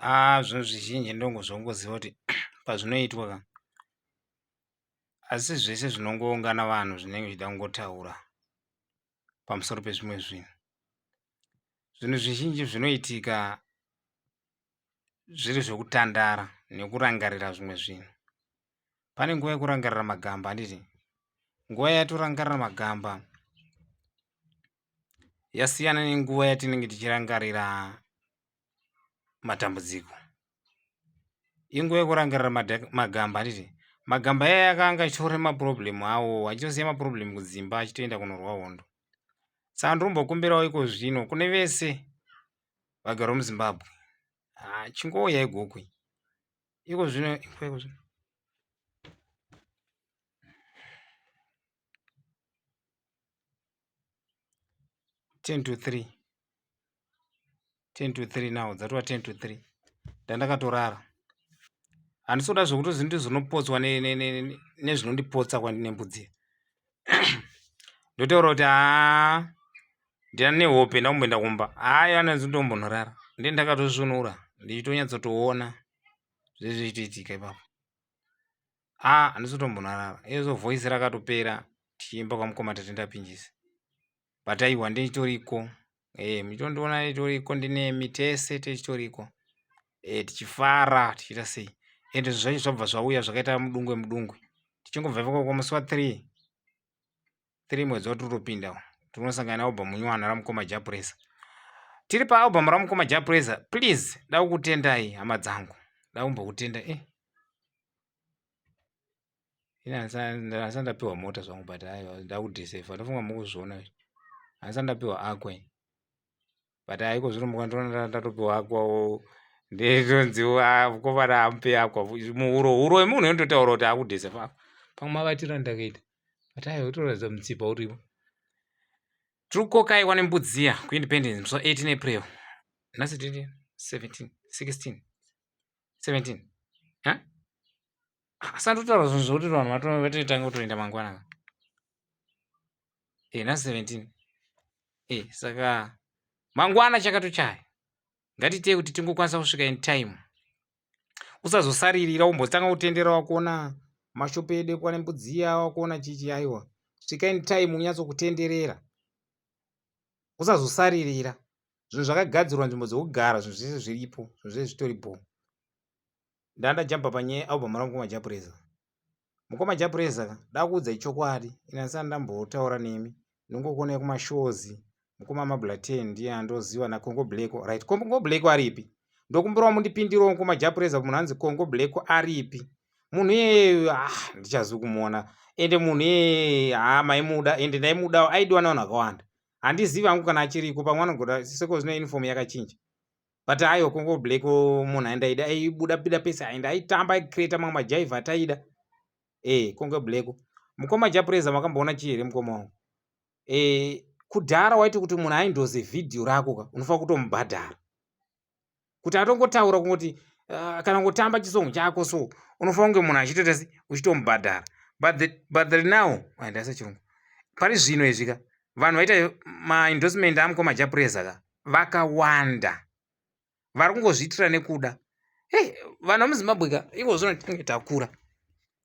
Haa zvinhu zvizhinji ndongozongoziva kuti pazvinoitwa ka asi zvese zvinongoungana vanhu zvinenge zvichida kungotaura pamusoro pezvimwe zvinhu. Zvinhu zvizhinji zvinoitika zviri zvekutandara nekurangarira zvimwe zvinhu. Pane nguva yekurangarira magamba handiti? Nguva yatorangarira magamba yasiyana nenguva yatinenge tichirangarira matambudziko. Inguva yekurangarira magamba handiti? Magamba aya akanga achitora maproblem awo achitosiya maproblem kudzimba achitoenda kunorwa hondo. Saka ndirombokumbirawo iko zvino kune vese vagari vemuZimbabwe ah, chingouyai Gokwe iko zvino iko zvino 10 to 3 10 to 3 now dzatova 10 to 3 ndandakatorara handisi kuda zvekuti ndizonopotswa nezvinondipotsa kwandine mbudzi ndotaura kuti haa ndina nehope ndakumboenda kumba hayi ananzi ndombonorara ndiye ndakatosvunura ndichitonyatsotoona zvese zvichitoitika ipapo haa handisi kutombonorara iyozo voice rakatopera tichiimba kwamukoma Tatenda Pinjisi but aiwa ndichitoriko eh muchitondiona ndichitoriko ndinemi tese tichitoriko eh tichifara tichiita sei ende zvinhu zvacho zvabva zvauya zvakaita mudungwe mudungwe tichingobva ikoko musi wa 3 3 mwedzi watiri kutopinda tinosangana nealbum nywana ramukoma Japresa tiri paalbum ramukoma Japresa please da kukutendai hama dzangu da kumbokutenda eh ini handisati ndapiwa mota zvangu but aiwa ndakudhisefa ndofunga mukuzviona izvi handisati ndapiwa aqua but haiko zvino mukandiona ndatopiwa aqua ndinonziwo mukomana amupe aqua muhuro huro yemunhu inototaura kuti akudhisefa pamwe mavatiro andakaita but aiwa utoratidza mutsipa uripo tiri kukokaiwa nembudziya kuindependence musi wa 18 April nhasi tiri 17 16 17 huh? Asandotaura zvinhu zvekuti vanhu vatotanga kutoenda mangwana e nhasi 17 e saka mangwana chakatochaya ngatiitei kuti tingokwanisa kusvika in time usazosaririra umbotanga kutendera wakuona mashopu edu ekwana mbudziya wakuona chichi aiwa svika in time unyatsokutenderera usazosaririra zvinhu zvakagadzirwa nzvimbo dzekugara zvinhu zvese zviripo zvinhu zvese zvitori bho Ndandajamba panyaya yealbum ramukoma Japreza. Mukoma Japreza ka dakuudzai chokwadi ini handisati ndambotaura nemi ndinongokuonai kumashows mukoma Mablaten ndiye andoziva naCongo Black right Congo Black aripi ndokumbirawo mundipindirewo mukoma Japreza munhu anzi Congo Black aripi munhu iyeyo ah ndichazi kumuona ende munhu iyeye haa maimuda ende ndaimudawo aidiwa nevanhu vakawanda handizivi hangu kana achiriko pamwe anogona seko zvino uniform yakachinja but aiwa Congo Black munhu aindaida aibuda buda pese aenda aitamba aicreata mamwe majaivha ataida e Congo Black mukoma Japreza makamboona chii here mukoma wangu e, kudhara waiti kuti munhu aindoze vhidhiyo rako ka unofanira kutomubhadhara kuti atongotaura kungoti kana kungotamba chisongo chako so unofanira kunge munhu achitoita se uchitomubhadhara but the, but the now ndaisa chirungu pari zvino izvi ka vanhu vaita maendorsement amukoma Japreza ka vakawanda vari kungozviitira nekuda hey, vanhu vemuzimbabwe ka iko zvino tinenge takura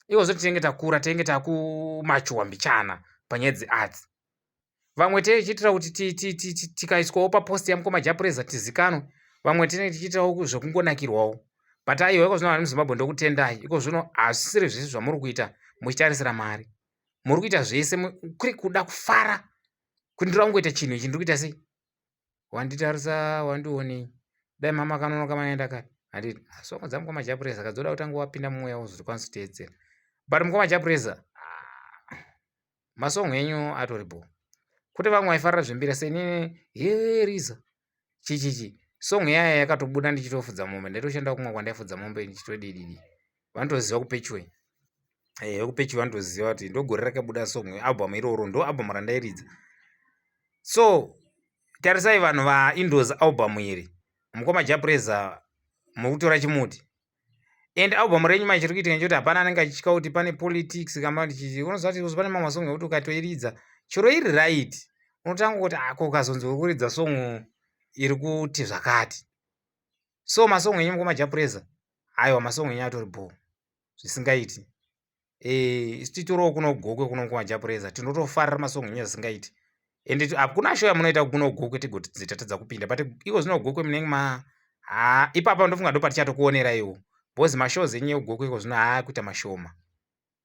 iko zvino tinenge takura tinenge takumachuwa mbichana panyaya dzearts vamwe tichiitira kuti tikaiswawo papost yamukoma Japreza tizikanwe vamwe tinenge tichiitirawo zvekungonakirwawo but aiwa iko zvino vanhu vemuzimbabwe ndokutendai iko zvino hazvisiri zvese zvamuri kuita muchitarisira mari muri kuita zvese kuri kuda kufara kuti ndiri kungoita chinhu ichi ndiri kuita sei wanditarisa wandionei dai mama akanonoka maenda kare handiti song dzamukoma Japreza kadzoda kutanga wapinda mumweya wozokwanisa kuteedzera but mukoma Japreza ah, masong enyu atori bho kuti vamwe vaifarira zvembira senini heriza chichichi song yaya yakatobuda ndichitofudza mombe ndaitoshanda kumwe kwandaifudza mombe ndichitodididi vanotoziva kupechuwe eh, vekupechuwe vanotoziva kuti ndogore rakabuda song album iroro ndo album randairidza so tarisai vanhu vaindos album iri mukoma Japreza mukutora chimuti and album renyu mai chiri kuitika nchekuti hapana anenge achitya kuti pane politics kamba chichi unoziva kuti pane mamwe masong ekuti ukatoiridza chero iri right unotanga kuti ako ukazonzi uri kuridza song iri kuti zvakati. So masong enyu mukoma Jah Prayzah, aiwa masong enyu atori bhoo zvisingaiti. Eh, isu titorawo kuno Gokwe kuno mukoma Jah Prayzah, tinotofarira masong enyu zvisingaiti. Ende hakuna show yamunoita kuno Gokwe tigoti tatadza kupinda, but iko zvino Gokwe munenge ma ha ipapa ndofunga ndopatichatokuoneraiwo because mashows enyu ekuGokwe iko zvino aakuita mashoma.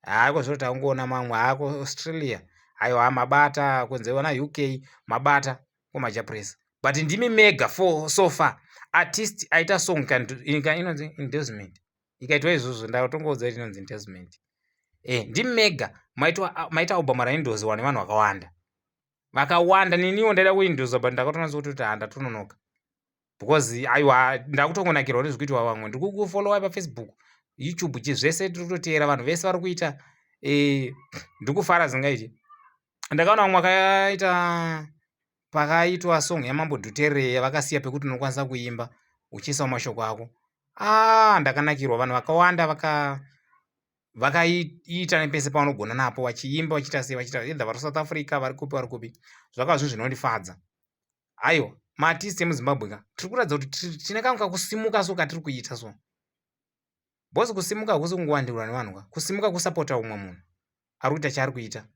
Haa iko zvino takungoona mamwe haa kuAustralia aiwa mabata kunze vana UK mabata mukoma Jah Prayzah. But ndimi mega for so far artist aita song inonzi endorsement ikaitwa izvozvo ndatongoudza kuti inonzi endorsement. Eh, ndimi mega maita album raendorswa nevanhu vakawanda. Vakawanda neniwo ndaida kuendorswa but ndakatoona kuti ha ndatononoka. Because aiwa ndakutongonakirwa nezvikuitwa vamwe. Ndiri kukufollowa paFacebook, YouTube chizvese tiri kutoteera vanhu vese vari kuita eh, ndiri kufara zingaiti. Ndakaona vamwe vakaita pakaitwa song yaMambo Dhuterere yavakasiya pekuti unokwanisa kuimba uchiisawo mashoko ako. Ah, ndakanakirwa vanhu vakawanda vakaiita nepese pavanogona napo vachiimba vachiita sei vachiita either vari South Africa vari kupi vari kupi zvakava zvinhu zvinondifadza. Aiwa maartist emuZimbabwe ka tiri kuratidza kuti tine kamwe kakusimuka so katiri kuita so. Because kusimuka hakusi kungowandirwa nevanhu ka kusimuka kusapota umwe munhu ari kuita chaari kuita.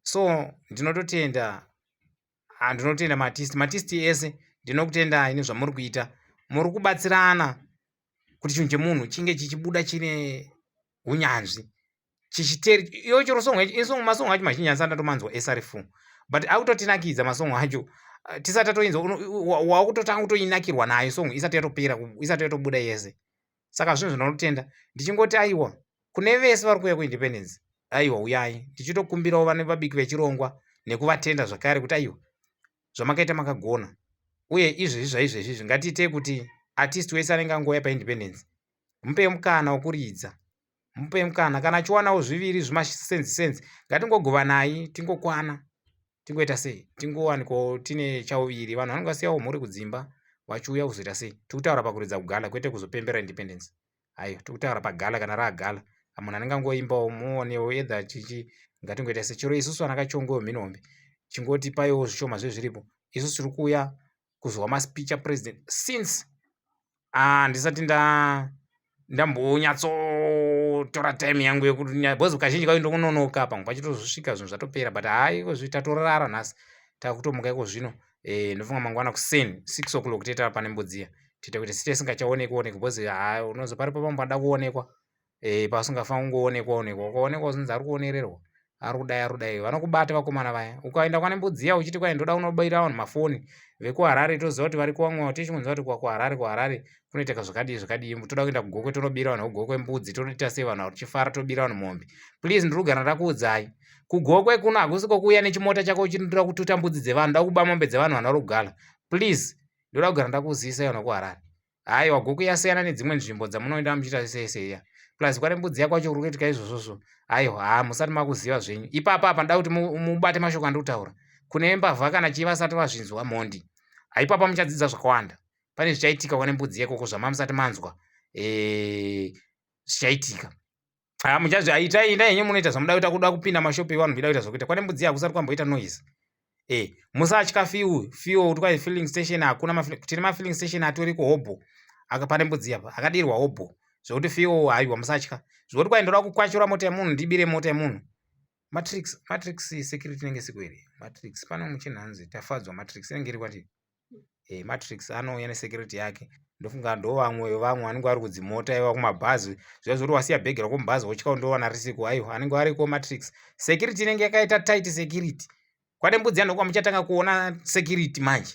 So ndinototenda ndinotenda maartist maartist ese ndinokutendai nezvamuri kuita. Muri kubatsirana kuti chinhu chemunhu chinge chichibuda chine unyanzvi chichiteri iyo chero song yacho masong acho mazhinji andisati ndatomanzwa ese ari full but akutotinakidza masong acho tisati tatoinzwa wakutotanga kutoinakirwa nayo song isati yatopera isati yatobuda yese. Saka zvinhu zvinotenda ndichingoti aiwa kune vese vari kuuya kuindependence aiwa uyai ndichitokumbirawo vane vabiki vechirongwa nekuvatenda zvakare kuti aiwa zvamakaita makagona uye izvezvi zvaizvezvi ngatiitei kuti artist wese anenge angouya paindependence mupei mukana wekuridza mupei mukana kana achiwanawo zviviri zvimasenzi senzi ngatingogovanai tingokwana tingoita sei tingowanikwawo tine chauviri vanhu vanenge vasiyawo mhuri kudzimba vachiuya kuzoita sei tikutaura pakuridza kugala kwete kuzopembera independence aiwa tikutaura pagala kana raagala munhu anenge angoimbawo muonewo either chichi ngatingoita sei chero isusu ana kachongoyo mhinombi chingoti paiwo zvishoma zvezviripo isusu tiri kuuya kuzwa maspeech apresident since ndisati ndambonyatsotora time yangu yekuti because kazhinji kacho ndokunonoka pamwe pacho tozosvika zvinhu zvatopera but haa iko zvino tatorara nhasi takutomuka iko zvino eh, ndofunga mangwana kuseni 6 o'clock toita pane mbudziya toita kuti site isingachaoneki oneki because haa unozo paripo pamwe pada kuonekwa eh, pausingafani kungoonekwa onekwa ukaonekwa uzonzi ari kuonererwa ari kudai ari kudai vanokubata vakomana vaya ukaenda kwane mbudziya uchiti kwai ndoda kunobaira vanhu mafoni vekuharare toziva kuti variko vamwe tichingonzwa kuti kuharare kuharare kunoitika zvakadii zvakadii toda kuenda kugokwe tonobira vanhu vekugokwe mbudzi tonoita sei vanhu tichifara tobira vanhu mombe please ndiri kugara ndakuudzai kugokwe kuno hakusi kokuuya nechimota chako uchindoda kututa mbudzi dzevanhu da kuba mombe dzevanhu vanhu vari kugala please ndoda kugara ndakuzivisai vanhu vekuharare haiwa Gokwe yasiyana nedzimwe nzvimbo dzamunoenda muchiita sei sei plus kwane mbudzi yako yacho kuri kuitika izvozvozvo aiwa haa musati makuziva zvenyu ipapa apa ndoda kuti mubate mashoko andiri kutaura kune mbavha kana chii vasati vazvinzwa mhondi haipapa muchadzidza zvakawanda pane zvichaitika kwane mbudzi yekoko zvamamusati manzwa zvichaitika ha muchazviita enda henyu munoita zvamuda kuita kuda kupinda mashopu evanhu muchida kuita zvokuita kwane mbudzi hakusati kwamboita noise e musatya fuel fuel kuti kwai filling station hakuna tine mafilling station atori kuhobho pane mbudzi apa akadirwa hobho zvekuti fuel haiwa musatya zvekuti kwai ndoda kukwachura mota yemunhu ndibire mota yemunhu matrix matrix security inenge isiko here matrix pane muchinhanzi tafadzwa matrix inenge iri kwati e, matrix anouya nesecurity yake ndofunga ndo vamwe vamwe vanenge vari kudzimota iva kumabhazi zviya zvoti wasiya bhegi rako mubhazi wotya ndowana risiko aiwa anenge ariko matrix security inenge yakaita tight security kwane mbudzi yanhokwa muchatanga kuona security manje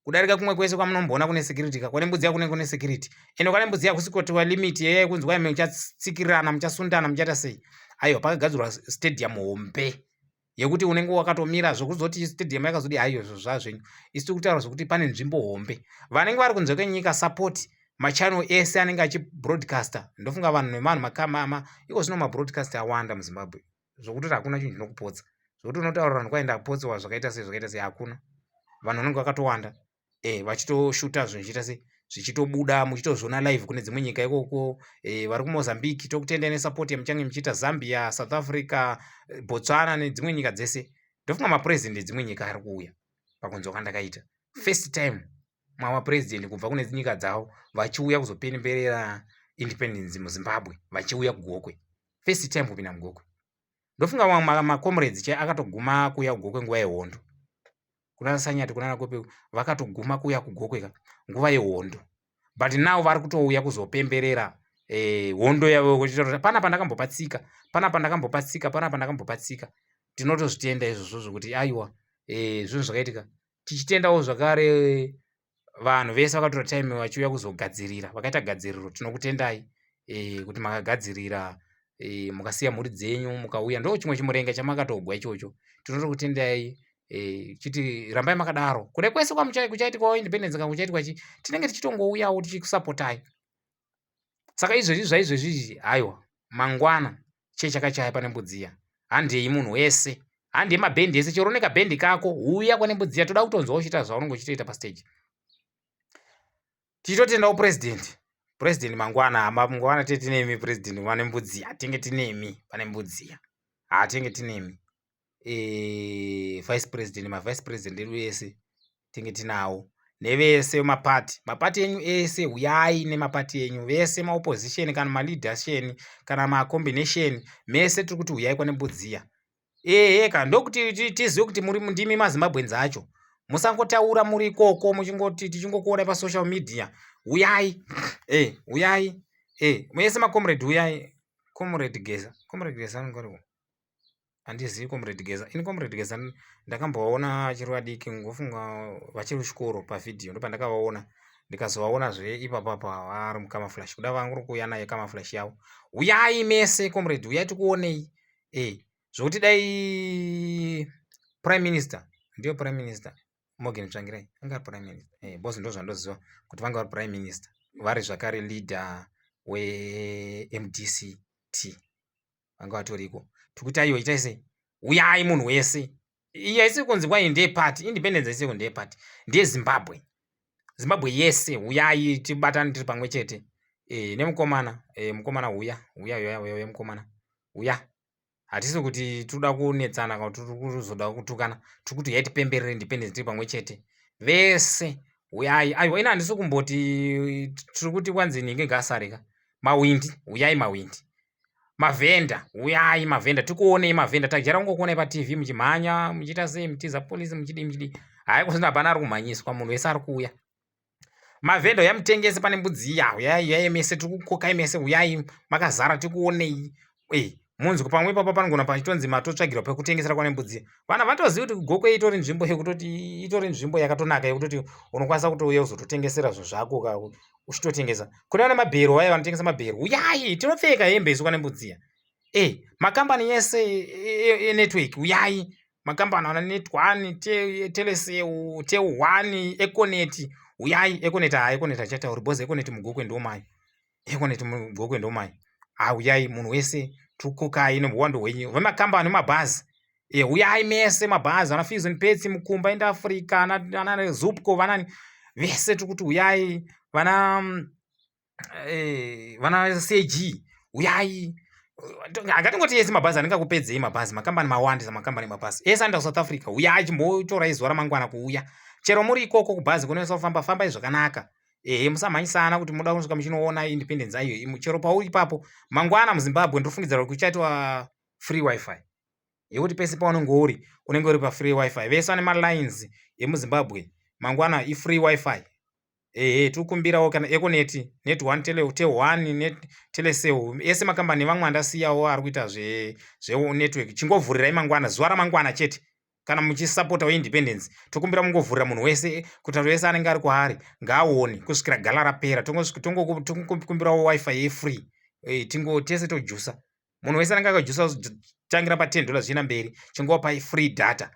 kudarika kumwe kwese kwamunomboona kune security ka kwane mbudzi yakune kune security ende kwane mbudzi yakusikotiwa limit yeye yekunzi kwai muchatsikirana muchasundana muchaita sei aiwa pakagadzirwa stadium hombe yekuti unenge wakatomira zvekuzoti stadium yakazodi haiyo izvo zvazvenyu isu tiri kutaura zvekuti pane nzvimbo hombe vanenge vari kunze kwenyika support machannel ese anenge achibroadcaster ndofunga vanhu nevanhu makamama iko zvino mabroadcast awanda muzimbabwe zvokutoti hakuna chinhu chinokupotsa zvokuti unotaura vanhu kwaenda kupotsewa zvakaita sei zvakaita sei hakuna vanhu vanenge vakatowanda e, vachitoshuta zvinhu zvichiita sei zvichitobuda muchitozviona live kune dzimwe nyika ikoko e, vari kumozambique tokutendai nesupport yamuchange muchiita zambia south africa botswana nedzimwe nyika dzese ndofunga mapurezidendi edzimwe nyika ari kuuya pakunzwa kwandakaita first time Mamapresident kubva kune nyika dzavo vachiuya kuzopemberera independence muZimbabwe, vachiuya kuGokwe. First time kupinda muGokwe. Ndofunga mamwe macomrades chai akatoguma kuuya kuGokwe nguva yehondo. Kuna Sanyati, kuna Nakope, vakatoguma kuuya kuGokwe ka nguva yehondo, but now vari kutouya kuzopemberera hondo yavo. Panapa ndakambopatsika, panapa ndakambopatsika, panapa ndakambopatsika. Tinotozvitenda izvozvo zvokuti aiwa, zvinhu zvakaitika. Tichitendawo zvakare vanhu vese vakatora time vachiuya kuzogadzirira, vakaita gadziriro. Tinokutendai kuti makagadzirira, mukasiya mhuri dzenyu mukauya. Ndo chimwe chimurenga chamakatogwa ichocho. Tinotokutendai, chiti rambai makadaro. Kune kwese kuchaitikawo independence kana kuchaitwa chi, tinenge tichitongouyawo tichikusapotai. Saka izvezvi zvaizvezvi izvi, haiwa, mangwana chechakachaya pane Mbudziya. Handei munhu wese, handei mabhendi ese. Chero nekabhendi kako, uya kwane Mbudziya. Toda kutonzwa uchiita zvaunenge uchitoita pastage. Tichitotendawo president. President, mangwana, mangwana tete tinemi. President, pane Mbudziya tinge tinemi. Pane Mbudziya hatinge tinemi. Vice president, mavice president edu ese tinge tinawo, nevese mapati, mapati enyu ese, uyai nemapati enyu vese, maopposition kana maleadership kana macombination, mese tiri kuti uyai kwane Mbudziya. Ehe ka, ndokuti tizive kuti muri ndimi maZimbabweans acho. Musangotaura muri ikoko muchingoti tichingokuonai pasocial media. Uyai, uyai, mese macomrade, uyai. Comrade Geza, Comrade Geza anenge ariko, handizivi Comrade Geza ini. Comrade Geza ndakambovaona vachiri vadiki, ngofunga vachiri kuchikoro, pavhidhiyo ndopandakavaona. Ndikazovaonazve ipapapa vari mucamouflage. Kuda vanguri kuuya naye camouflage yavo. Uyai mese comrade, uyai tikuonei. Zvokuti dai prime minister, ndiyo prime minister Morgan Tsvangirai anga ari prime minister, because ndo zvandoziva kuti vanga vari prime minister, vari zvakare leader weMDCT, vanga vatoriko. Tikuti aiwa, itai sei, uyai munhu wese. Iyi haisi kunzi kwai ndeyepati independence, haisi kunzi ndeyepati, ndeyeZimbabwe, Zimbabwe yese. Uyai tibatane tiri pamwe chete. Nemukomana, mukomana, uya, uya, uya, uya, mukomana, uya. Hatisi kuti tinoda kunetsana kana kuti tiri kuzoda kutukana. Tiri kuti uyai tipemberere independence tiri pamwe chete vese. Uyai. Aiwa, ina handisi kumboti tiri kuti kwanzi ninge ngasarika. Mawindi, uyai mawindi. Mavhenda, uyai mavhenda, tikuonei mavhenda. Tajaira kungokuonai paTV muchimhanya, muchiita sei, mutiza polisi, muchidii, muchidii. Hai, kusina, hapana ari kumhanyiswa, munhu wese ari kuuya. Mavhenda, uyai mutengese pane Mbudziya. Uyai, uyai mese, tiri kukokai mese, uyai makazara tikuonei. Munzwi pamwe ipapo panogona pachitonzi matotsvagirwa pekutengesera kwane Mbudziya. Vanhu havatozivi kuti Gokwe itori nzvimbo yekutoti, itori nzvimbo yakatonaka yekutoti unokwanisa kutouya uzototengesera zvinhu zvako uchitotengesa. Kune vane mabhero, vaya vanotengesa mabhero, uyai, tinopfeka hembe isu kwane Mbudziya. Makambani ese enetwork, uyai. Makambani ana Net1, Telecel, Tel1, Econet, uyai. Econet, ha, Econet hachatauri because Econet muGokwe ndomai. Econet muGokwe ndomai. Ha, uyai munhu wese, tikukokai neuwandu hwenyu. Vemakambani emabhazi, uyai mese mabhazi, ana Fusion Pets, Mukumba Ind Africa, ana Zupco, vanani vese tiri kuti uyai. Vana CAG, uyai. Ngatingoti ese mabhazi, handingakupedzei mabhazi, makambani mawandisa, makambani emabhazi ese anoenda kuSouth Africa, uyai. Chimbotorai zuva ramangwana kuuya. Chero muri ikoko kubhazi kunoisa kufamba, fambai zvakanaka. Ehe, musamhanyisana kuti muda kusvika muchinoona independence aiyo. Chero pauri ipapo mangwana muZimbabwe, ndofungidzira kuti kuchaitwa free WiFi yekuti pese paunenge uri, unenge uri pafree WiFi. Vese vane malines emuZimbabwe, mangwana ifree WiFi. Ehe, tikukumbirawo kana Econet, Net1, Tel1, Telecel, ese makambani nevamwe andasiyawo ari kuita zvenetwork, chingovhurirai mangwana, zuva ramangwana chete. Kana muchisapotawo independence, tokumbira mungovhurira munhu wese, kuti wese anenge ari kwaari ngaaone kusvikira gala rapera. Tongokumbirawo WiFi yefree, tingo tese tojusa. Munhu wese anenge akajusa tangira pa$10 zvichienda mberi, chingovapai free data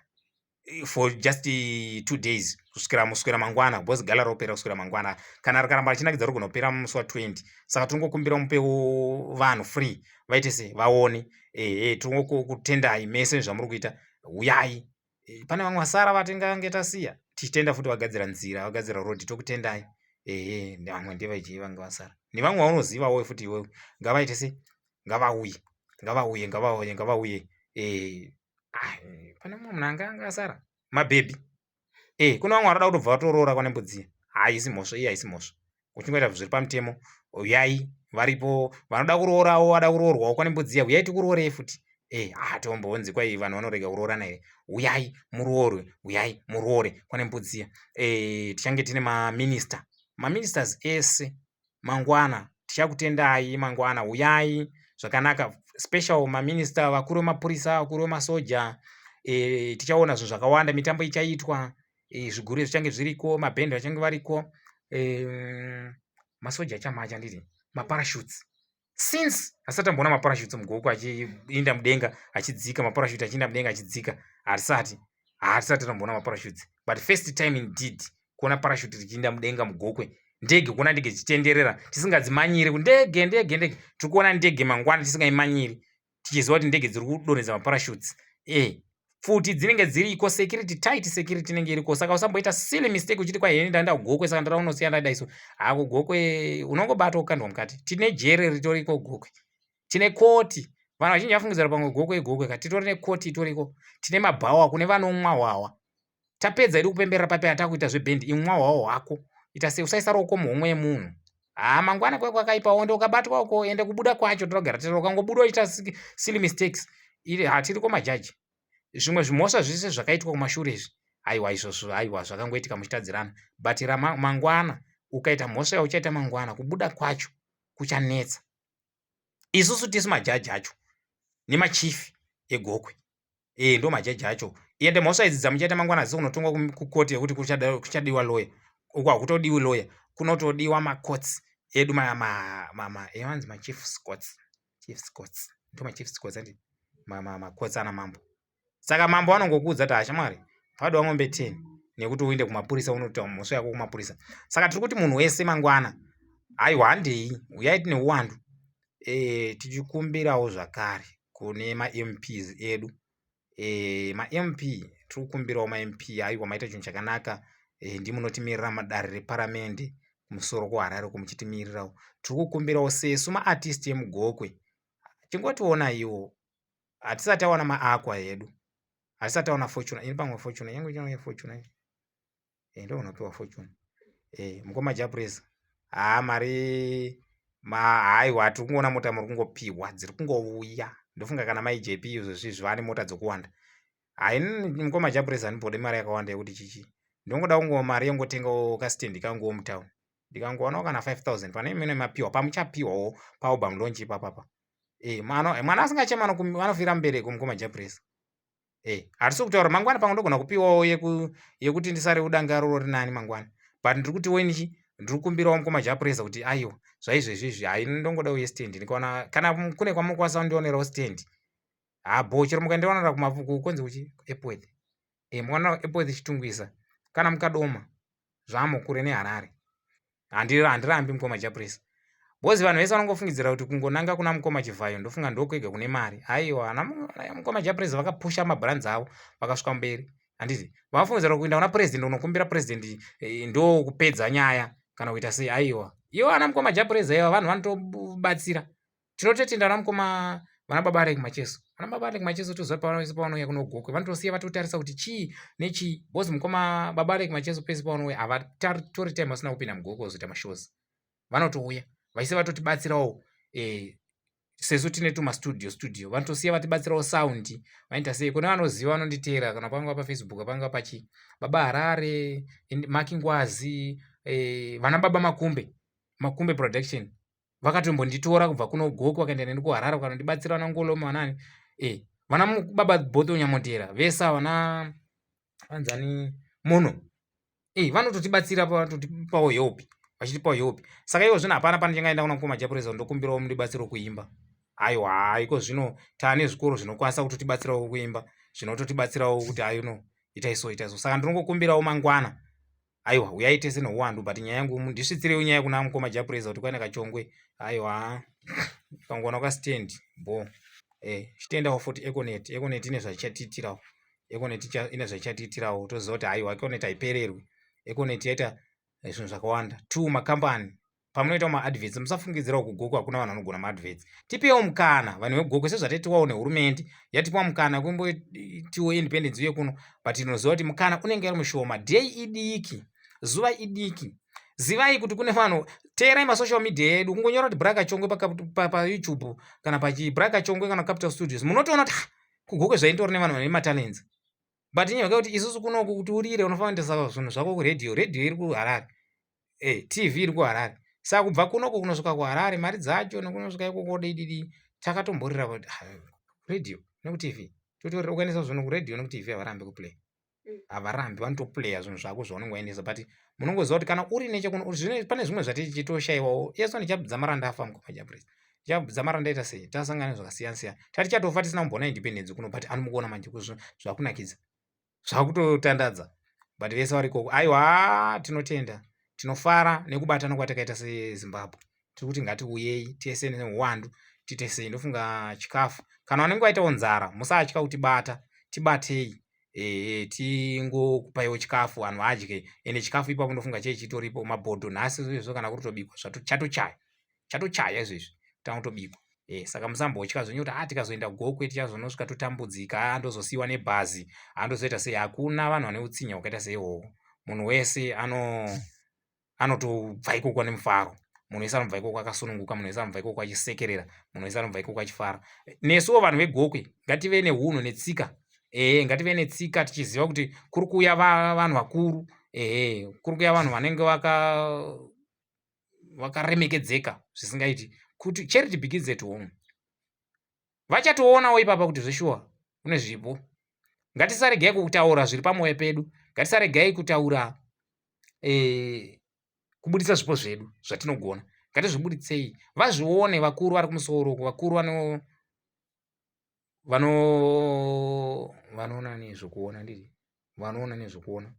for just 2 days kusvikira muswera mangwana, because gala ropera kuswera mangwana. Kana rikaramba richinakidza, rigona kupera musi wa20. Saka tinongokumbira mupewo vanhu free, vaite se vaone. Ehe, tinongokutendai mese zvamuri kuita. Uyai. Pane vamwe vasara vatingange tasiya, tichitenda futi vagadzira nzira, vagadzira rodhi, tokutendai. Ehe, vamwe ndevaichii vanga vasara nevamwe vaunozivawo futi iwewe, ngavaite se ngavauye, ngavauye, ngavauye, ngavauye. Pane mumwe munhu anga anga asara, mabhebhi. Kune vamwe varikuda kutobva vatoroora kwane Mbudziya. Haisi mhosva iyi, haisi mhosva. Uchingoita zviri pamutemo, uyai varipo vanoda kuroorawo, vada kuroorwawo kwane mbudzi iya, uyai tikuroorei futi. Eh, hatombonzi kwai vanhu vanorega kuroorana here? Uyai muroorwe, uyai muroore kwane mbudzi iya. Eh, tichange tine maminista, maministers ese mangwana tichakutendai mangwana, uyai zvakanaka. Special maminista, vakuru vemapurisa, vakuru vemasoja. E, tichaona zvinhu zvakawanda, mitambo ichaitwa, e, zvigure zvichange zviriko, mabhendi vachange variko, e, masoja achamacha, nditi maparashutes. Since asati amboona maparashutes muGokwe achiinda mudenga achidzika, maparashute achiinda mudenga achidzika, hatisati tamboona maparashutes, but first time indeed kuona parashute richiinda mudenga muGokwe. Ndege, kuona ndege dzichitenderera tisingadzimanyiri, kundege ndege ndege, tiri kuona ndege mangwana tisingaimanyiri, tichiziva kuti ndege dziri kudonhedza maparashutes. E, pfuti dzinenge dziriko, security, tight security inenge iriko. Saka usamboita silly mistake uchiti kwai ndaenda kuGokwe, saka ndoda kunosiya ndadai. So hako Gokwe unongobatwa kukandwa mukati. Tine jere ritoriko Gokwe, tine koti. Vanhu vazhinji vafungidzira pamwe Gokwe igokwe ka, titori nekoti itoriko. Tine mabhawa kune vanomwa hwawa. Tapedza idi kupemberera papi, atakuita zvebhendi, imwa hwawa hwako, ita sei, usaisa ruoko muhomwe yemunhu. Haa, mangwana kwe kwakaipa, onde ukabatwa uko, ende kubuda kwacho tinogara tiri, ukangobuda uchiita silly mistakes iri, hatiriko majaji. Zvimwe zvimhosva zvese zvakaitwa kumashure izvi, aiwa, izvozvo aiwa, zvakangoitika muchitadzirana, but mangwana ukaita mhosva yauchaita mangwana, kubuda kwacho kuchanetsa. Isusu tisu majaji acho nemachifi eGokwe. E, ndo majaji acho. Ende mhosva idzi dzamuchaita mangwana hadzisi kunotongwa kukoti yekuti kuchadiwa lawyer. Uko hakutodiwi lawyer, kunotodiwa macourts edu, evanzi machiefs courts, chiefs courts, ndo machiefs courts andi macourts ana mambo. Saka mambo vanongokuudza kuti, "Hashamwari, padiwa mombe 10 nekuti uinde kumapurisa, unoita mhosva yako kumapurisa." Saka tiri kuti munhu wese mangwana, aiwa, handei, uyai tine uwandu. E, tichikumbirawo zvakare kune maMPs edu. E, maMP, tiri kukumbirawo maMP, aiwa, maita chinhu chakanaka. E, ndimunotimirira madare reparamende kumusoro kuHarare kumuchitimirirawo. Tiri kukumbirawo sesu maartist emuGokwe, chingotionaiwo, hatisati tawana maakwa edu, hatisati tawana Fortuner. Ini pamwe Fortuner yangu inouya, Fortuner, e, ndo unopiwa Fortuner. E, mukoma Japresa, haa, mari haiwa, tiri kungoona mota muri kungopiwa, dziri kungouya. Ndofunga kana mai JP izvozvi vane mota dzokuwanda. Haini mukoma Japresa, handimbodi mari yakawanda yekuti chichi, ndongoda kungo mari yengotengawo kastendi kanguwo mutown, ndikangowanawo kana 5000 pane imene mapiwa pamuchapiwawo paalbum launch ipapapa. E, mwana asingachema anofira mubereko, mukoma Japresa. E, hatisi kutaura mangwana pamwe ndogona kupiwawo yekuti ndisare udanga roro rinani mangwana, but ndiri kuti wenichi, ndiri kukumbirawo mukoma Japresa kuti aiwa, zvaizvezvi izvi hai, ndongodawo yestand. Ndikaona kana kune kwamukwanisa kundionerawo stand, habo, chero mukandionera kunzi kuchi Epworth. E, mukaonera Epworth, Chitungwiza kana mukadoma zvamo kure neHarare, handirambi, mukoma Japresa, because vanhu vese vanongofungidzira kuti kungonanga kuna mukoma Chivhayo, ndofunga ndokwega kune mari. Aiwa, ana mukoma Japresa vakapusha mabrands avo vakasvika mberi, handiti? Vanofungidzira kuenda kuna president, unokumbira president, eh, ndo kupedza nyaya kana kuita sei. Aiwa, ivo ana mukoma Japresa iva vanhu vanotobatsira. Tinototenda vana mukoma, vana baba Alec Macheso, vana baba Alec Macheso. Toziva pavanoisa, pavanouya kuno Gokwe, vanotosiya vatotarisa kuti chii nechii, because mukoma baba Alec Macheso pese pavanouya havatori time vasina kupinda muGokwe kuzoita mashows. Vanotouya vaise vatotibatsirawo. E, sesu tine tumastudio studio, vanotosiya vatibatsirawo sound, vaita sei. Kune vanoziva vanonditeera, kana panga paFacebook, panga pachi Baba Harare, Makingwazi, e, vana baba Makumbe, Makumbe Production, vakatombonditora kubva kuno Gokwe, vakaenda neni kuHarare, vakanondibatsira. Vana Ngoloma, vanani, e, vana baba Botho Nyamondera, vese vana vanzani muno, e, vanototibatsira, vanototipawo help, vachitipawo help. Saka iwo zvino hapana pane changaenda kuna mukoma Japresa, ndokumbirawo mundibatsiro kuimba. Aiwa, haiko zvino taane zvikoro zvinokwanisa kutotibatsirawo kuimba, zvinototibatsirawo kuti aino itai so, itai so. Saka ndinongokumbirawo mangwana, aiwa, uyai tese neuwandu. But nyaya yangu, ndisvitsirewo nyaya kuna mukoma Japresa kuti kwaine Kachongwe, aiwa, kangoona kastand bo. E, chitendawo futi Econet. Econet ine zvaichatiitirawo, Econet ine zvaichatiitirawo. Toziva kuti haiwa, Econet haipererwi. Econet yaita zvinhu zvakawanda. Two makambani, pamunoita maadverts, musafungidzirawo kuGokwe hakuna vanhu vanogona maadverts. Tipewo mukana vanhu veGokwe, sezvataitiwawo nehurumende, yatipa mukana kumbotiwo independence uye kuno, but tinoziva kuti mukana unenge uri mushoma, day idiki, zuva idiki. Zivai kuti kune vanhu, teerai masocial media edu, kungonyora kuti Braka Chongwe paYouTube pa, pa kana pachi Braka Chongwe kana Capital Studios, munotoona kuti ah, kuGokwe zvaindori nevanhu vane matalents. But inyaya yekuti isusu kunoku kuti urire unofanira kuendesa zvinhu zvako kuredhiyo, redhiyo iri kuHarare, eh, TV iri kuHarare. Saka kubva kunoku kunosvika kuHarare mari dzacho nekunosvika ikoko dididi takatomborira kuti ah, redhiyo nekuTV totorira ukaendesa zvinhu kuredhiyo nekuTV havarambi kuplay. Havarambi, vanotoplaya zvinhu zvako zvaunenge waendesa, but munongoziva kuti kana uri nechekuno pane zvimwe zvatichitoshaiwawo. Yeso ndichadzamara ndafa mukoma Jabrisa, ndichadzamara ndaita sei, tasangana nezvakasiyana siyana, tatichatofa tisina kumboona independence kuno, but anomukuona manje zvakunakidza, zvakutotandadza, but vese vari ikoko, aiwa, tinotenda, tinofara nekubatana kwatakaita seZimbabwe. Tiri kuti ngatiuyei tese neuwandu, tiite sei. Ndofunga chikafu, kana vanenge vaitawo nzara, musatya kutibata, tibatei, ehe, tingokupaiwo chikafu vanhu vadye. Ende chikafu ipapo ndofunga chei chitoripo, mabhodho nhasi izvozvo kana kuri kutobikwa chatochaya, chatochaya izvezvi tanga kutobikwa. Saka musambotya zvenyu kuti ah, tikazoenda Gokwe tichazonosvika totambudzika, ah, ndozosiyiwa nebhazi, ah, sei. Hakuna vanhu vane utsinye hwakaita seihwohwo. Munhu wese anotobva ikoko nemufaro, munhu wese anobva ikoko akasununguka, munhu wese anobva ikoko achisekerera, munhu wese anobva ikoko achifara. Nesuwo vanhu veGokwe ngative neunhu netsika, ehe, ngative netsika tichiziva kuti kuri kuuya vanhu vakuru, ehe, kuri kuuya vanhu vanenge vakaremekedzeka zvisingaiti, kuti charity begins at home. Vachatoonawo ipapa kuti zveshuwa kune zvipo. Ngatisaregai kutaura zviri pamwoyo pedu, ngatisaregai kutaura, kubudisa zvipo zvedu zvatinogona, ngatizvibuditsei vazvione vakuru vari kumusoro uko, vakuru vano vano vanoona nezvekuona, handiti? Vanoona nezvekuona,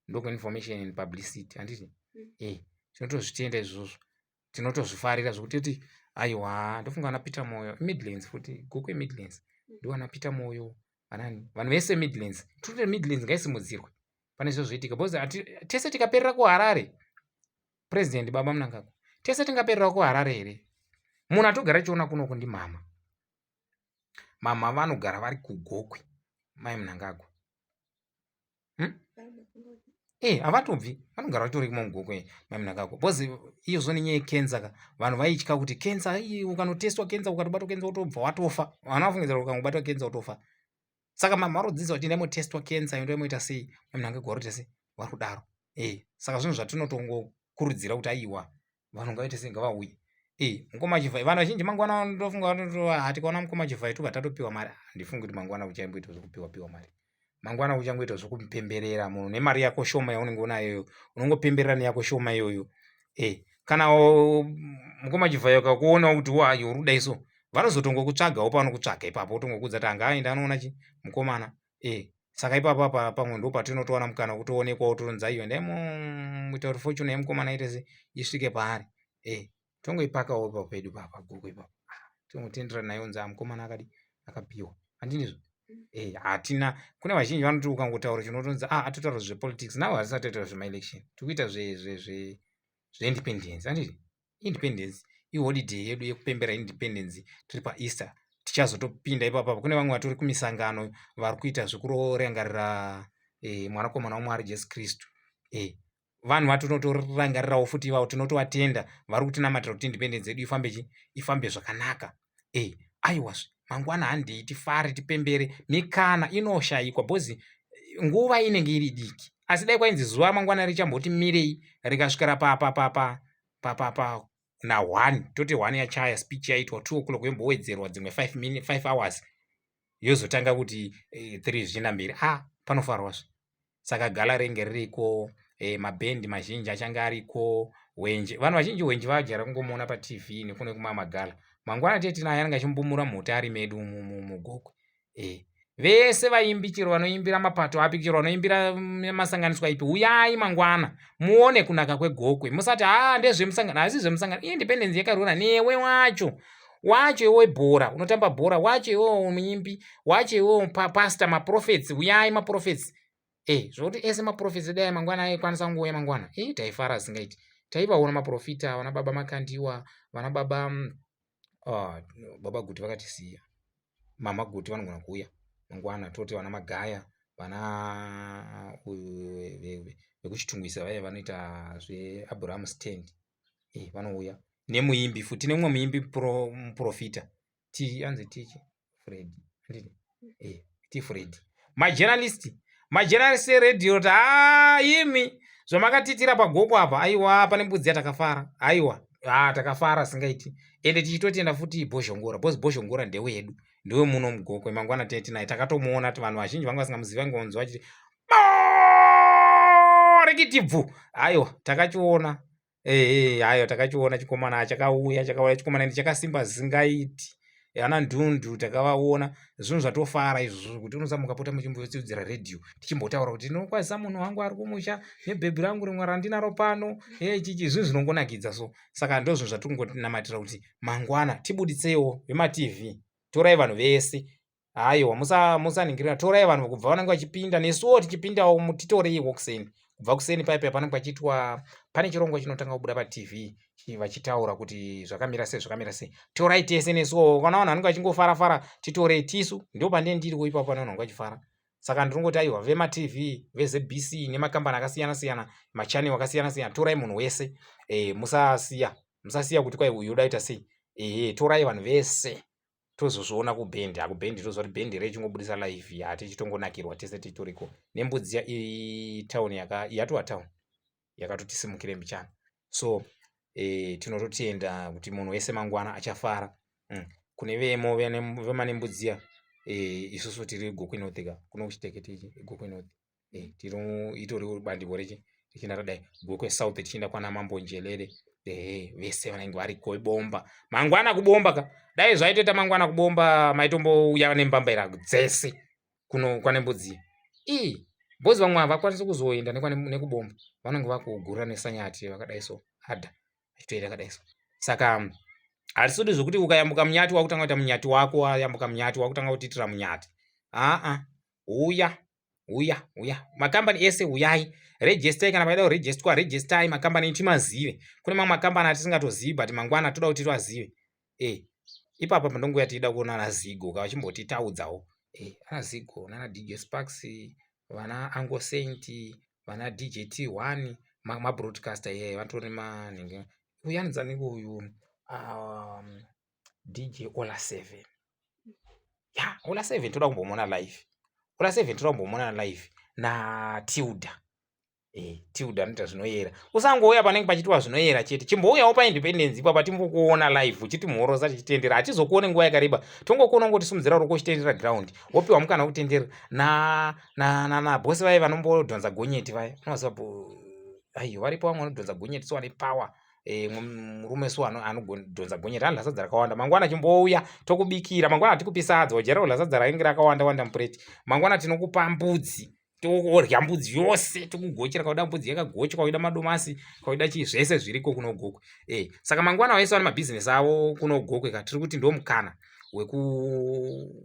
ndokuinformation and publicity, handiti? Tinotozvitenda izvozvo, tinotozvifarira zvekutoti aiwa. Ndofunga vana Peter Moyo, Midlands futi, Gokwe Midlands, ndovana Peter Moyo, vanani, vanhu vese Midlands. Tototi Midlands ngaisimudzirwe pane zviro zvoitika, because tese tikaperera kuHarare, President Baba Mnangagwa, tese tingaperera kuHarare here? Munhu atogara chiona kunoku ndimama, mama vanogara vari kuGokwe, mai Mnangagwa, Havatobvi, vanogara vatori muGokwe mai Mnangagwa, because iyozvo nenyaya yekenza ka, vanhu vaitya kuti kenza, ukanotestwa kenza, ukatobatwa kenza utobva watofa. Vanhu vafungidzira kuti ukangobatwa kenza utofa. Saka mama varodzidzisa kuti ndaimotestwa kenza, ndoimoita sei, mai Mnangagwa varoita sei, vari kudaro. Saka zvinhu zvatinotongokurudzira kuti aiwa, vanhu ngavaite sei, ngavauye. Mukoma Chivhai, vanhu vazhinji mangwana ndofunga tikaona mukoma Chivhai tobva tatopiwa mari. Handifungi kuti mangwana kuchaimboitwa zvekupiwa piwa mari. Mangwana kuchangoitwa zvekupemberera munhu nemari yako shoma yaunenge unayo, unongopemberera neyako shoma iyoyo. Kana mukoma Chivhai akakuonawo kuti wayo uri kudai so, vanozotongokutsvagawo pavanokutsvaga ipapo, votongokuudza kuti anga aenda anoona chi mukomana. Saka ipapo apa pamwe ndo patinotowana mukana wekutoonekwawo, totonzi aiwa, endai muita kuti fortune yemukomana aite se isvike paari. Tongoipakawo ipapo pedu papa Gokwe ipapo, tongotenderana naye, onzi mukomana akadi akapiwa, handinizvo? Hatina kune vazhinji vanoti ukangotaura chinotonzi ah, atotaura zvepolitics. Now hatisati taitaura zvemaelection, tiri kuita zveindependence, handiti? Independence iholiday yedu yekupembera independence, tiri paEaster, tichazotopinda ipapo. Kune vamwe vatori kumisangano vari kuita zvekurangarira mwanakomana waMwari Jesu Kristu. Vanhu vatinotorangarirawo futi ivavo, tinotovatenda vari kutinamatira kuti independence yedu ifambe chi ifambe zvakanaka. Aiwazve mangwana handei tifare, tipembere. Mikana inoshayikwa because nguva inenge iri diki, asi dai kwainzi zuva mangwana richamboti mirei rikasvikira pa pa pa pa pa pa pa na1, toti 1 yachaya, speech yaitwa 2 o'clock, yombowedzerwa dzimwe 5 5 hours, yozotanga kuti 3 zvichienda mberi, ah, panofarwazve. Saka gala renge ririko, mabhendi mazhinji achange ariko, hwenje, vanhu vazhinji hwenje vajaira kungomuona paTV nekune kumwe magala. Mangwana tee tinaye anenge achimbumura mhuti ari medu muGokwe. Vese vaimbi, chero vanoimbira mapato api, chero vanoimbira masanganiswa ipi, uyai mangwana muone kunaka kweGokwe. Musati ha, ndezvemusangano, hasi zvemusangano. Independence yakarura newe wacho wacho, iwe bhora unotamba bhora wacho, iwewo muimbi wacho, iwewo pastor, maprophets, uyai maprophets. Zvokuti ese maprophets dai mangwana aikwanisa kungouya mangwana, taifara zvisingaiti, taivaona maprofita, vana baba Makandiwa, vana baba, oh, baba Guti vakatisiya, mama Guti vanogona kuuya mangwana, toti vana Magaya. Vana uyu vekuChitungwiza vaye vanoita zveAbraham stand eh, vanouya nemuimbi futi tine mumwe muimbi muprofita ti anzi tichi Fred handiti eh, ti Fred majournalist majournalist eradio kuti haa imi zvamakatiitira pagoko apa aiwa pane mbudzi yatakafara aiwa haa takafara singaiti ende tichitotenda futi bhozhongora bhozi bhozhongora ndewedu ndewe muno mugokwe mangwana tee tinaye takatomuona kuti vanhu vazhinji vanga vasingamuzivi vangonzwa vachiti rikiti bvu aiwa takachiona ehe hayo takachiona chikomana chakauya chakauya chikomana ende chakasimba zvisingaiti ana ndundu takavaona zvinhu zvatofara izvozvo kuti unoza mukapota muchimbotsiudzira redhiyo tichimbotaura kuti ndinokwazisa munhu wangu ari kumusha nebhebhi rangu rimwe randinaro pano e chichi zvinhu zvinongonakidza so saka ndozvinhu zvatingonamatira kuti mangwana tibuditsewo vematv torai vanhu vese Aiwa musaningirira torai vanhu kubva vanenge vachipinda nesuwo tichipindawo titoreiwo kuseni kubva kuseni paya paya panenge pachiitwa pane chirongwa chinotanga kubuda patv vachitaura kuti zvakamira sei zvakamira sei torai tese nesuwo kana vanhu vanenge vachingofara fara titorei tisu ndo pandee ndiriwo ipapo pane vanhu vanenge vachifara saka ndinongoti aiwa vematv vezbc nemakambani akasiyana siyana machanel akasiyana siyana torai munhu wese e, musasiya musasiya kuti kwai uyu uda kuita sei ehe torai vanhu vese tozozviona kubhendi akubhendi toziva kuti bhendi rechingobudisa live ya tichitongonakirwa tese titoriko nembudzi itown yaka yatova town yakatotisimukire mbichana so e, tinototenda kuti munhu wese mangwana achafara mm. kune vemo vemanembudziya e, isusu tiri gokwe north ka kuno kuchitekete ichi gokwe north eh, tiri itori bandiko rechi tichienda tadai gokwe south tichienda kwana mambo njelele ehe vese vanenge variko ibomba mangwana kubomba ka dai zvaitoita mangwana kubomba maitombouya nembambaira dzese kuno kwane mbudzi ii bhozi vamwe havakwanisi kuzoenda nekubomba vanenge vakugurira nesanyati vakadai so adha achitoenda akadai so saka hatisodi zvekuti ukayambuka munyati wakutanga kuita munyati wako wayambuka munyati wakutanga kutiitira munyati aa uya uya uya makambani ese uyai registai kana paida kuregistwa registai makambani timazive kune mamwe makambani atisingatozivi but mangwana toda kuti tivazive e ipapa pandonguya tiida kuona ana zigo ka vachimbotitaudzawo e ana zigo nana dj sparks vana ango saint vana dj t1 mabroadcaster iyaye vatori manhingi uyu anonzaniko uyu um, dj ola 7 ya ola 7 toda kumbomuona live ola 7 toda kumbomuona live natilda eh, tilda anoita zvinoyera usangouya panenge pachitiwa zvinoyera chete chimbouyawo paindependence ipapa timbokuona live uchitimhorosa tichitendera hatizokuone nguva yakareba tongokuona ungotisimudzira ruoko uchitendera ground wopiwa mukana wekutendera na na na na bosi vaye vanombodhonza gonyeti vaye unovaziva aiyo varipo vamwe vanodhonza gonyeti so vane power e, murume su anodhonza gonyeti anodya sadza rakawanda mangwana chimbouya tokubikira mangwana hatikupi sadza wajaira kudya sadza rainge rakawanda wanda mupureti mangwana tinokupa mbudzi torya mbudzi yose tokugochera kauda mbudzi yakagochwa kauida madomasi kauida chii zvese zviriko kunogokwe e, saka mangwana vaise vane mabhizinesi avo kunogokwe ka tiri kuti ndo mukana wekumaketa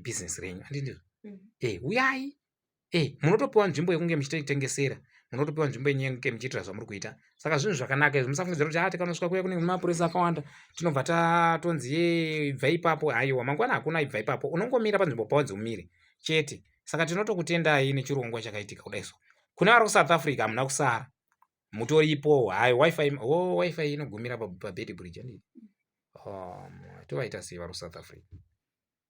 bhizinesi renyu andindizvo mm. e, uyai Eh, munotopiwa nzvimbo yekunge muchitengesera munotopiwa nzvimbo yenyu muchiitira zvamuri kuita saka zvinhu zvakanaka izvi musafungidzira kuti ah tikanosvika kuya kune mapurisa akawanda tinobva tatonzi ye ibva ipapo haiwa mangwana hakuna ibva ipapo unongomira panzvimbo pawanzi umire chete saka tinotokutendai nechirongwa chakaitika kudai so kune vari kusouth africa hamuna kusara mutoripo hayi wifi oh, wifi inogumira pabed bridge andii um, tovaita sei vari kusouth africa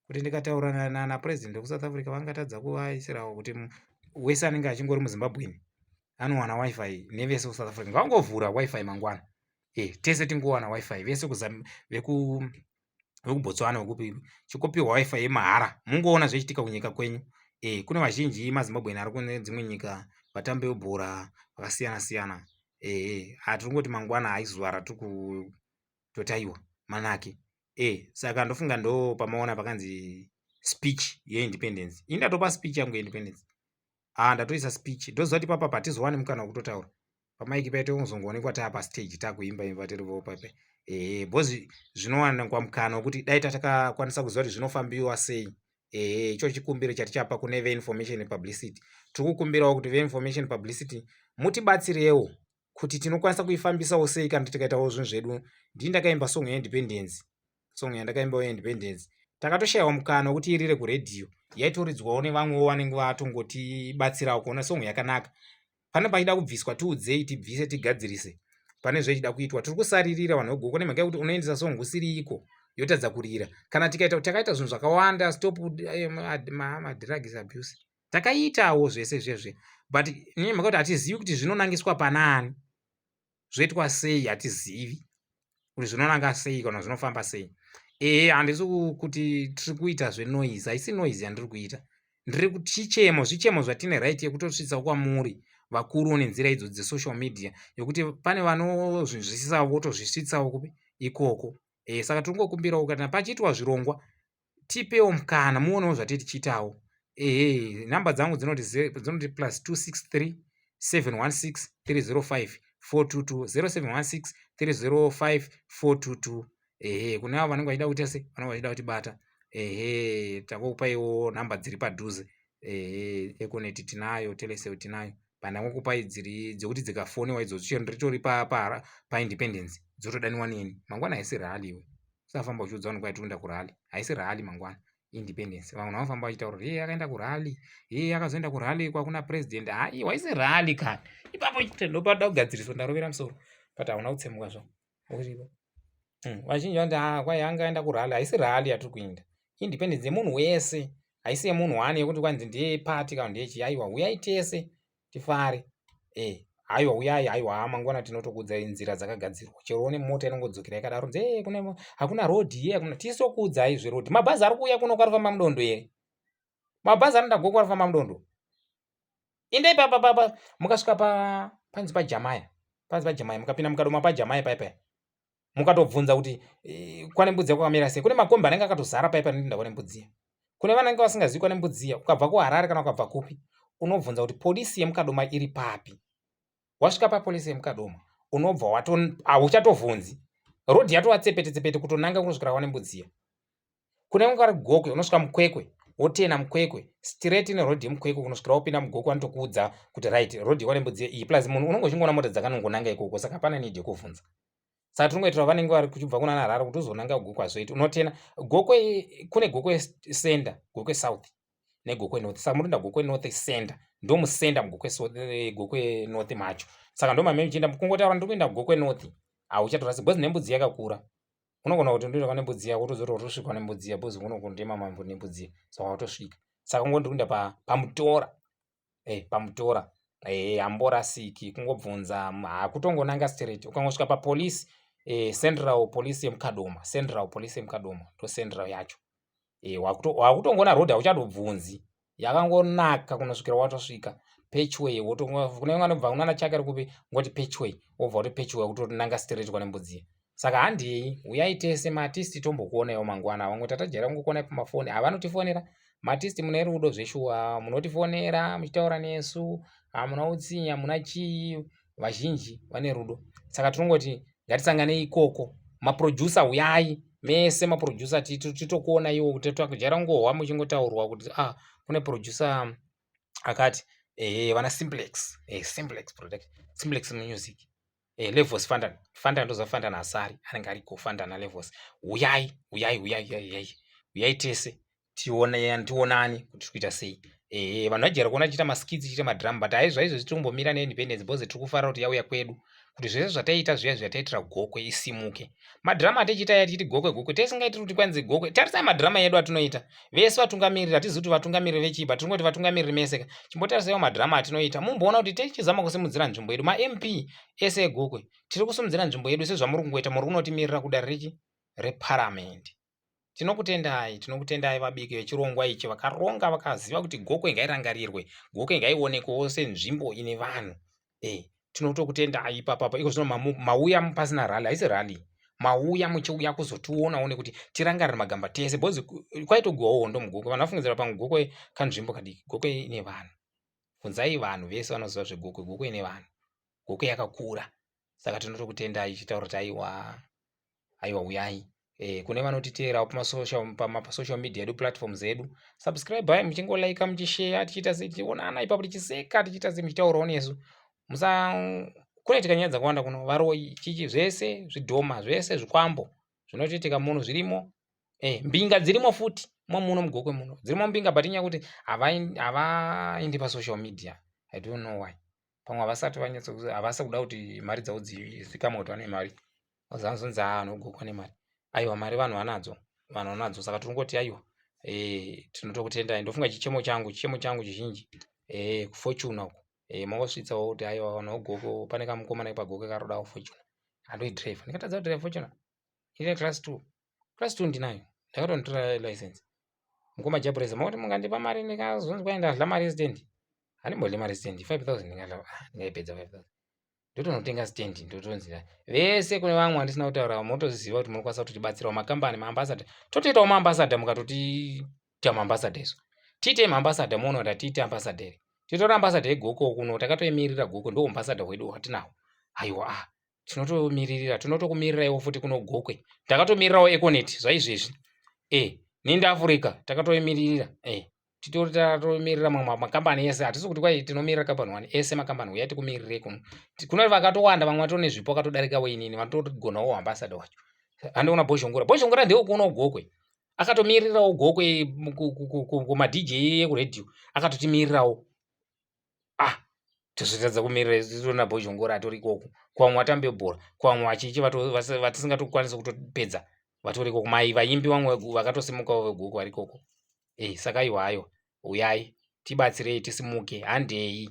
kuti ndikataura napresident wekusouth africa vangatadza kuvaisirawo kuti wese anenge achingori muzimbabweni anowana wifi nevese kusouth africa ngavangovhura wifi mangwana e tese tingowana wifi vese veku vekubotswana vekupi chikopiwa wifi yemahara mungoona zvechitika kunyika kwenyu e kune vazhinji mazimbabweni ari kune dzimwe nyika vatambi vebhora vakasiyana siyana e hatiri kungoti mangwana haizuva ratiri kutotaiwa manake e saka ndofunga ndo pamaona pakanzi speech yeindependence ini ndatopa speech yangu yeindependence ah ndatoisa speech ndoziva kuti papa patizowani mukana wekutotaura pamaiki paito unozongoonekwa taa pastage takuimba imba tiripo pape ehe bhozi zvinowanikwa mukana wekuti dai tatakakwanisa kuziva kuti zvinofambiwa sei ehe icho chikumbiro chatichapa kune veinformation publicity tiri kukumbirawo kuti veinformation publicity mutibatsirewo kuti tinokwanisa kuifambisawo sei kana tikaitawo zvinhu zvedu ndini ndakaimba song yeindependence song yandakaimbawo yeindependence Takatoshaiwa mukana wekuti irire kuredhiyo, yaitoridzwawo nevamwewo vanenge vatongotibatsirawo kuona song yakanaka. Pane pachida kubviswa tiudzei tibvise tigadzirise pane zvechida kuitwa. Tiri kusaririra vanhu veGokwe nemhaka yekuti unoendesa song kusiri iko yotadza kurira. Kana tikaita takaita zvinhu zvakawanda stop eh, madrugs abuse takaitawo zvese zvezve but nemhaka kuti hatizivi kuti zvinonangiswa panaani zvoitwa sei hatizivi kuti zvinonanga sei kana zvinofamba sei ehe handisi kuti tiri kuita zvenoise haisi noise yandiri kuita ndiri chichemo zvichemo zvatine right yekutosvitsa kwamuri vakuru nenzira idzo dzesocial media yekuti pane vanozvinzwisisa votozvisvitsawo kupi ikoko e, saka tiri kungokumbirawo kana pachiitwa zvirongwa tipewo mukana muonewo zvatiri tichiitawo ehe nhamba dzangu dzinoti dzinoti plus 263 716 305 422 0716 305 422 ehe kune avo vanenge vachida kuita se vanenge vachida kutibata ehe takokupaiwo nhamba dziri padhuze ehe econet tinayo telecel tinayo pandangokupai dziri dzekuti dzikafoniwa idzodzo chero ndiritori paindependence pa, pa dzotodaniwa neni mangwana haisi rally iwe usafamba uchiudza vanhu kwai tikuenda kurally haisi rally mangwana independence vamwe vanofamba vachitaura kuti hee akaenda kurally hee akazoenda kurally kwakuna president hai waisi rally kani ipapo chete ndopada kugadziriswa ndarovera musoro but hauna kutsemuka zvavo uripo hmm, vazhinji vanoti ha ah, kwai anga aenda kurally haisi rally yatiri kuenda independence yemunhu wese haisi yemunhu one yekuti kwanzi ndeye party kana ndeyechii aiwa huyai tese tifare eh haiwa uyai haiwa haa mangwana tinotokuudzai nzira dzakagadzirwa chero une mota inongodzokera yakadaro nzi hey, kune hakuna road ye hakuna tisokuudzai zveroad mabhazi ari kuuya kuno kwarifamba mudondo here mabhazi anoenda goko arifamba mudondo indai pa pa pa mukasvika pa panzi pajamaya panzi pajamaya mukapinda mukadoma pajamaya paya paya mukatobvunza kuti eh, kwane mbudzi kwakamira sei kune makombi anenge akatozara paya panoenda kwane mbudzi kune vanenge vasingazivi kwane mbudzi ukabva kuharare kana ukabva kupi unobvunza kuti polisi yemukadoma iri papi wasvika papolisi yemukadoma unobva wato hauchatovhunzi rodhi yatova tsepete tsepete kutonanga kunosvikira kwane mbudzi kune vamwe vari gokwe unosvika mukwekwe wotena mukwekwe straight neroad yemukwekwe kunosvikira wopinda mugokwe vanotokuudza kuti right road yekwane mbudzi iyi plus munhu unonge uchingoona mota dzakanongonanga ikoko saka hapana need yekuvhunza saka tinongoitira vanenge vari kuchibva kuna harare kuti uzonanga gokwe hazvoiti unotena gokwe kune gokwe center gokwe south negokwe north saka munoenda gokwe north center ndomusenda mugokwe eh, gokwe north macho saka ndomame muchienda kungotaura ndiri kuenda gokwe north hauchatorasi because nembudzi yakakura unogona kuti ndoenda kwane mbudzi yako wotozoti watosvika kwane mbudzi ya because unogona ndema mambo nembudzi saka watosvika saka ungo ndikuenda pa pamutora eh pamutora eh hamborasiki kungobvunza hakutongonanga straight ukangosvika pa police eh central police yemukadoma central police yemukadoma ndo central yacho eh wakutongoona road hauchatobvunzi yakangonaka kunosvikira watosvika pechway kune vanobva kunana chake ari kupi ngoti pechway wobva kuti pechway kutonanga straight kwane mbudzi saka handei uyai tese maartist tombokuonaiwo mangwana vamwe tatajaira kungokuonai pamafoni havanotifonera maartist mune rudo zveshuwa munotifonera muchitaura nesu hamuna utsinye hamuna chii vazhinji vane rudo saka tinongoti ngatisanganei ikoko maproducer huyai mese maproducer titokuona iwo kuti takujaira kungohwa muchingotaurwa kuti ah kune producer akati ehe vana simplex eh, simplex production simplex music eh, levels fandan fandan ndoziva fandan asari anenge ariko fandan alevels huyai huyai huyai huyai huyai tese tione tionani kuti tiri kuita sei ehe vanhu vajaira kuona tichiita maskits tichiita madrama but haizvo haizvo tiri kumbomira neindependence because tiri kufara kuti yauya kwedu kuti zvese zvataiita zviya zvataiitira gokwe isimuke madrama atichiita aya tichiti gokwe gokwe tisingaitiri kuti kwanzi gokwe tarisai madrama edu atinoita vese vatungamiriri hatizivi kuti vatungamiriri vechii but tingoti vatungamiriri mese ka chimbotarisaiwo madrama atinoita mumboona kuti tichizama kusimudzira nzvimbo yedu mamp ese egokwe tiri kusimudzira nzvimbo yedu sezvamuri kungoita muri kunotimirira kudare rechi reparamende Tinokutendai, tinokutendai vabiki vechirongwa ichi vakaronga vakaziva kuti Gokwe ngairangarirwe, Gokwe ngaionekwewo senzvimbo ine vanhu. Eh, tinotokutendai ipapapa iko zvino mauya pasina rally, haisi rally. Mauya muchiuya kuzotionawo nekuti tirangarire magamba tese because kwaitoguwawo hondo muGokwe. Vanhu vafungidzira pamwe Gokwe kanzvimbo kadiki, Gokwe ine vanhu. Bvunzai vanhu vese vanoziva zveGokwe, Gokwe ine vanhu. Gokwe yakakura. Saka tinotokutendai tichitaura kuti aiwa aiwa huyai eh, kune vanotiteerawo pamasocial pama media edu platforms edu subscribe muchingolaika muchisheya tichiita se tichionana ipapo tichiseka tichiita se muchitaurawo nesu musa kunoitika nyaya dzakawanda kuno varoyi chichi zvese zvidhoma zvese zvikwambo zvinotoitika muno zvirimo. Eh, mbinga dzirimo futi momuno mugokwe muno dzirimo mbinga but inyaya kuti havaendi pasocial media. I don't know why. Pamwe havasati vanyatso havasi kuda kuti mari dzavo dzizikamwe kuti vane mari. Vazanzonzi haa vanhu vegokwe vane mari. Aiwa mari vanhu vanadzo, vanhu vanadzo saka tirikungoti aiwa eh, tinotokutendai. Ndofunga chichemo changu, chichemo changu chizhinji eh, kuFortuner uko eh, mangosvitsawo kuti aiwa vanhu vegokwe pane kamukomana kepagokwe karodawo Fortuner. Handoidriver, ndingatadza kudriver Fortuner? Ine class 2. Class 2 ndinayo. Ndakatonotora license. Mukoma Jabreza makuti mungandipa mari ndikazonzi kwai ndadla mari yestand. Handimbodli mari yestand 5000 ndingadla ah, ndingaipedza 5000. Ndotonotenga stand ndotonzi vese kune vamwe vandisina kutaura motoziva kuti munokwanisa kutotibatsirawo makambani maambassador. Totoitawo maambassador mukatotiita maambassador isu. Tiite maambassador muone kuti hatiite ambassador here. Titori ambassador yegoko kuno takatoimirira goko ndo ambassador hwedu hwatinawo. Aiwa ah tinotomiririra tinotokumiriraiwo futi kuno gokwe takatomirirawo econet zvaizvezvi e eh, nindi africa takatoimiririra e eh, titori tatomirira mamwe makambani ese hatisi kuti kwai tinomirira kambani one ese makambani uya tikumirire kuno kune vakatowanda vamwe vatori nezvipo vakatodarikawo inini vatogonawo ambasada wacho handiona bhozhongora bhozhongora ndewo kuno gokwe akatomirirawo gokwe kumadj ekuradio akatotimirirawo ah tozotadza kumirira titori nabhozhongora atori ikoko kuvamwe vatambi vebhora kuvamwe vachichi vatisingatokwanisi kutopedza vatori ikoko mai vaimbi vamwe vakatosimukawo veguku vari ikoko e saka aiwa aiwa uyai tibatsirei tisimuke handei.